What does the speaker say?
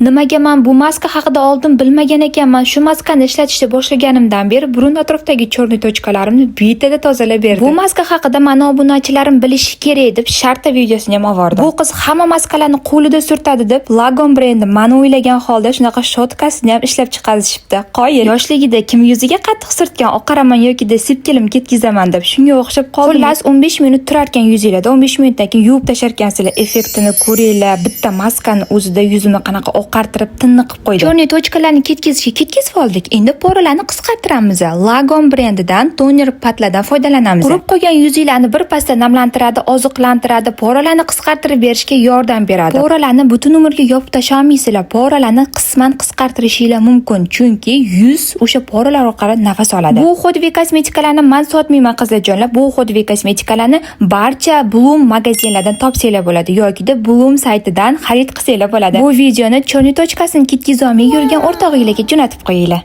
Nimaga man bu maska haqida oldin bilmagan ekanman? Shu maskani ishlatishni boshlaganimdan beri burun atrofidagi черный точка larimni bittada tozalab berdi. Bu maska haqida mani obunachilarim bilishi kerak deb shartta videosini ham obordim. Bu qiz hamma maskalarni qo'lida surtadi deb Lagom brendi mani o'ylagan holda shunaqa щётка sini ham ishlab chiqarishibdi. Qoyil. Yoshligida kim yuziga qattiq surtgan, oqaraman yoki sepkilim ketkizaman deb shunga o'xshab qoldim. Xullas, 15 minut turarkan yuzinglarda, 15 minutdan keyin yuvib tashlarkansizlar, effektini ko'ringlar. Bitta maskani o'zida yuzimni qanaqa oqartirib, tiniq qilib qo'ydi. Черный точка larni ketkazishga ketkazib oldik. Endi пора larni qisqartiramiz. Lagom brendidan toner падlardan foydalanamiz. Qurib qolgan yuzinglarni bir pasda namlantiradi, oziqlantiradi, пора larni qisqartirib berishga yordam beradi. Пора larni butun umrga yopib tashlolmaysizlar. Пора larni qisman qisqartirishinglar mumkin, chunki yuz o'sha пора lar orqali nafas oladi. Bu уходовый kosmetikalarni man sotmayman, qizlarjonlar. Bu уходовый kosmetikalarni barcha Bloom magazinlardan topsanglar bo'ladi yokida Bloom saytidan xarid qilsanglar bo'ladi. Bu videoni черный точка sini ketkazolmay yurgan o'rtog'inglarga jo'natib qo'yinglar.